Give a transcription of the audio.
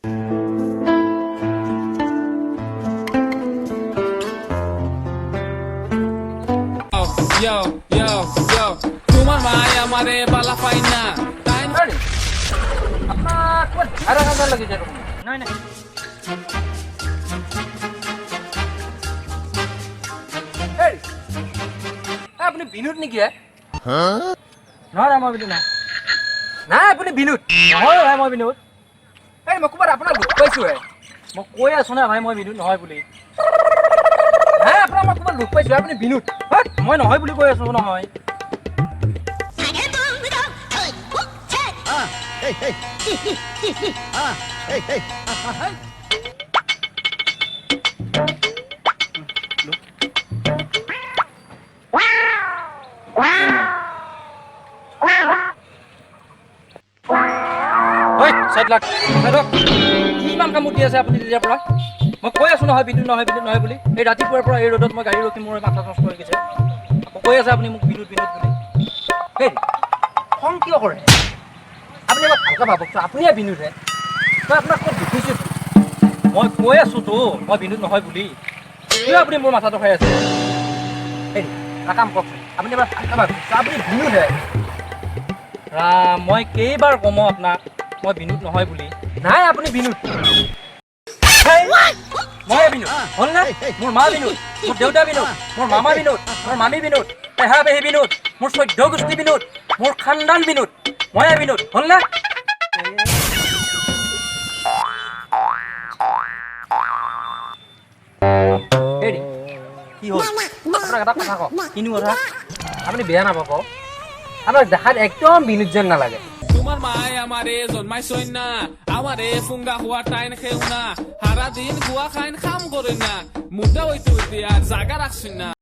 Yo, yo, yo, তোমাৰ ভাই আমাৰে বালা পাই না তাই। আপোনাৰ ক'ত ঝাৰা কাজা লাগিছে দেখোন। নাই নাই। এই, এই, আপুনি বিনোদ নেকি হে? নহয় নাই, মই বিনোদ নাই। নাই, আপুনি বিনোদ। নহয় ভাই, মই বিনোদ। এই, মই ক'ৰবাত আপোনাক লগ পাইছোঁ হে। মই কৈ আছো না ভাই, মই বিনোদ নহয় বুলি। নাই, আপোনাক মই ক'ৰবাত লগ পাইছোঁ, আপুনি বিনোদ। হেৎ, মই নহয় বুলি কৈ আছো নহয়। ঐ, চাইড লাগ, চাইড হওক। কি ইমান কামোৰ দি আছে আপুনি তেতিয়াৰ পৰা? মই কৈ আছো নহয়, বিনোদ নহয়, বিনোদ নহয় বুলি। এই ৰাতিপুৱাৰ পৰা এই ৰ'দত মই গাড়ী ৰখি মোৰ মাথা নষ্ট হৈ গৈছে। আকৌ কৈ আছে আপুনি মোক বিনোদ বিনোদ বুলি। হেই, খং কিয় কৰে আপুনি? অলপ ভালকৈ ভাবকচোন, আপুনিহে বিনোদ হে। মই আপোনাক ক'ত দেখিছোঁ? মই কৈ আছোতো, মই বিনোদ নহয় বুলি। কিয় আপুনি মোৰ মাথাটো খাই আছে? হেই, এটা কাম কৰকচোন, আপুনি এবাৰ ভালকৈ ভাবকচোন, আপুনি বিনোদ হে। ৰাম, মই কেইবাৰ কম আপোনাক, মই বিনোদ নহয় বুলি। নাই, আপুনি বিনোদ। হেই, ময়ে বিনোদ হ'ল নে? মোৰ মা বিনোদ, মোৰ দেউতা বিনোদ, মোৰ মামা বিনোদ, মোৰ মামী বিনোদ, পেহা পেহী বিনোদ, মোৰ 14 গোষ্ঠী বিনোদ, মোৰ খানদান বিনোদ, ময়ে বিনোদ হ'ল নে? হেৰি। কি হ'ল? আপোনাক এটা কথা কওঁ। কিনো কথা? আপুনি বেয়া নাপাব, আপোনাক দেখাত একদম বিনোদ যেন নালাগে। তোমার মায় আমারে জন্মাইছই না, আমারে ফুঙ্গা হওয়া টাইন খেও না, সারা দিন গুয়া খাইন, খাম করে না, মুদা হইতে হইতে আর জাগা রাখছই না।